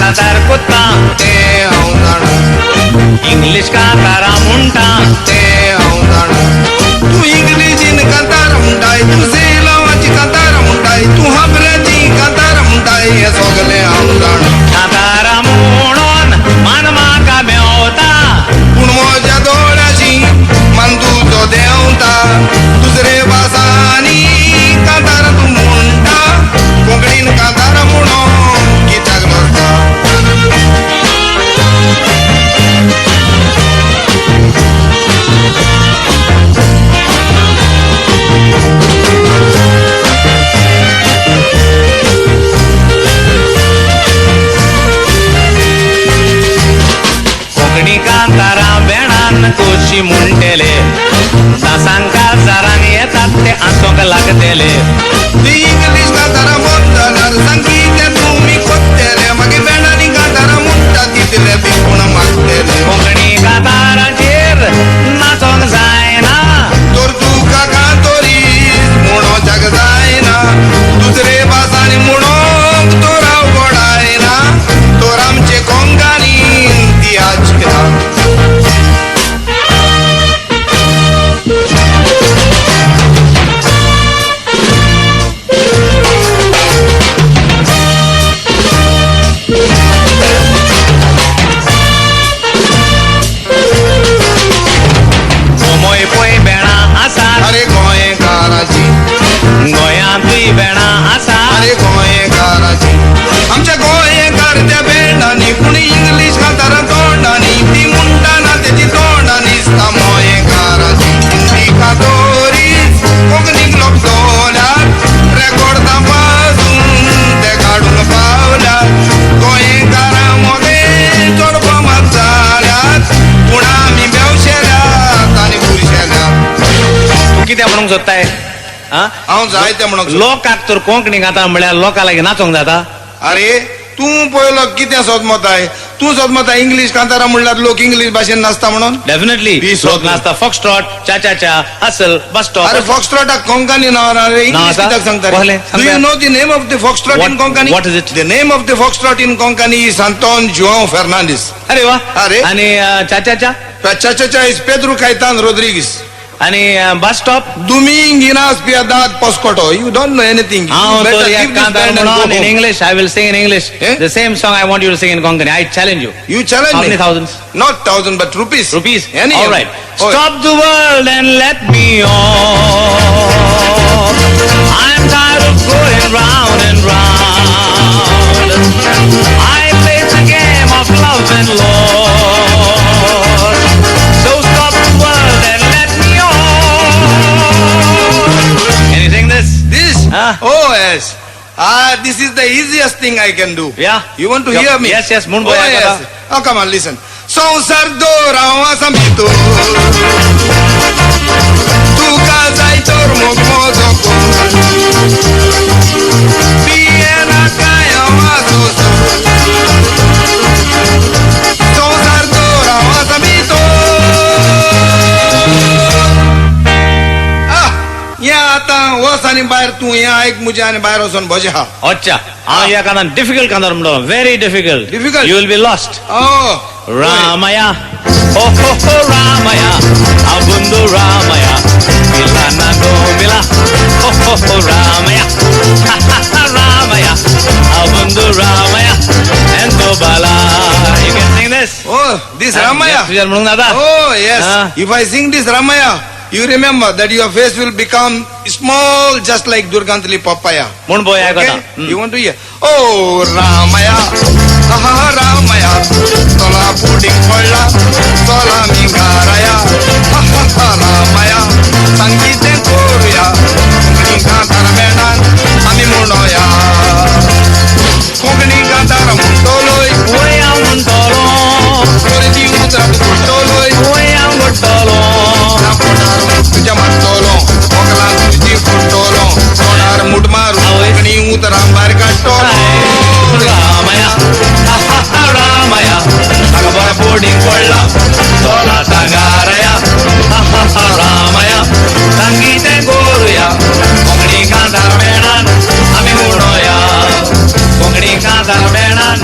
कांतार कोत्ता तें हांव जाणा इंग्लीश कांतारा म्हणटा तें हांव जाणा तूं इंग्लिशीन कांतार म्हणटाय तूं सेलावाची कांतार म्हणटाय तूं हाबऱ्याची कांतार म्हणटाय हें सगलें हांव जाणा कांतारा म्हणून मान म्हाका मेवता पूण म्हज्या दोळ्याची मान तुजो देंवता दुसरे भासांनी कांतार तूं म्हणटा कोंकणीन कांतार म्हणून कित्याक लजता कोंकणी कांतारा बेणान कोशी म्हणटेले दासांका जारांक येतात ते आसोंक लागतेले ती इंग्लीश कांतारा बंद जाल्यार सांग कितें तुमी कोत्तेले मागीर बेणांनी कांतारा म्हणटा तितले बी कोण मागतेले कोंकणी कांताराचेर नाचोंक जायना तर तुका कांतोरीस म्हणोच्याक जायना दुसरे भासांनी म्हणोंक तर अवघडायना तर आमचे कोंकणी ती आजकाल मोय पय बेणां आसात अरे गोंयकाराची गोंयांतूय बेणां आसात अरे गोंयकाराची आमच्या गोंयकार त्या बेणांनी पूण इंग्लीश कांतारां तोंडांनी ती म्हणटा ना तेजी तोंडां दिसता गोंयकाराची हिंदी कांतोरीस कोंकणीक लोपसोल्यार रेकॉर्डां पासून ते काडूंक पावल्यार गोंयकारां मोगे चड फामाद जाल्यात पूण आमी बेवशेल्यात आनी बुरशेल्यात तूं कितें म्हणूंक सोदताय आं हांव जायतें म्हणूंक सोदतां. लोकाक तर कोंकणी कांतार म्हळ्यार लोकां लागीं नाचोंक जाता अरे तूं पयलो कितें सोदमताय तूं सोदमताय इंग्लीश कांतारा म्हणल्यार लोक इंग्लीश भाशेन नाचता म्हणून डेफिनेटली ती लोक सोद. नाचता फॉक्सट्रॉट चा चा चा हसल बस स्टॉप अरे फॉक्सट्रॉटाक कोंकणी नांव ना रे नांव इंग्लीश आसा? कित्याक सांगता कसलें? Do you know the name of the foxtrot in Konkani What is it? The name of the foxtrot in Konkani is Anton Joao Fernandes अरे वा अरे. आणि चा चा चा चा चा चा is Pedro Caitan Rodrigues आणि बस स्टॉप दुमिंग Inas पियादाद पॉस्कोटो you don't know anything हांव तर ह्या कांतार म्हणून in English I will sing in English Eh? The same song I want you to sing in Konkani I challenge you you challenge How many thousands? Not thousand but rupees Rupees. Any All right. Stop the world and let me off. I'm tired of going round and round. I played the game of love and loss. So stop the world and let me off. Can you sing this? This? Huh? Oh, yes. Ah, this is the easiest thing I can do. Yeah. You want to Yep. hear me? Yes, yes. Mun Oh, boya yes. kata. Oh, come on, listen. संसार दोराव आसा भितू तुका जाय तर मोग म्हजो कोण पियेनाका हांव आसोसो संसार दोराव आसा भितू हें आतां वच आनी भायर तूं हें आयक म्हजें आनी भायर वचोन भजें खा अच्छा. हांव ह्या कांतार डिफिकल्ट कांतार म्हणटलो very difficult Difficult? You will be lost. Oh Ramaya, ho ho ho Ramaya, Abundu Ramaya, Milana go mila, ho ho ho Ramaya, ha ha ha Ramaya, Abundu Ramaya, and Bala. You can sing this. Oh, this Ramaya. Yes, म्हणूंक जाता. Oh, yes. Ah. If I sing this Ramaya, you remember that your face will become small just like Durgantali papaya. म्हूण पळय Okay? आयकता. You want to hear? Oh, Ramaya, ha Ramaya, tola pudding पडला, चला मी घराया, हा हा हा रामाया, सांगीतें करुया, कोंकणी कांतार मेणान आमी म्हणोया, कोंकणी कांतार म्हणटलोय, वय हांव म्हणटलो, तोरी ती उतरां तूं म्हणटलोय. वय हांव म्हणटलो. पोटार तुज्या मारतलो वकलान तुजी फोडटलो तोंडार मूठ मारून आवय. कोंकणी उतरां भायर काडटलो रामाया, हा हा हा रामाया, ताका बरो बोर्डिंग पडला, चला तांगारया, हा हा हा रामाया, सांगीतें करुया, कोंकणी कांतार मेणान आमी म्हणोया, कोंकणी कांतार मेणान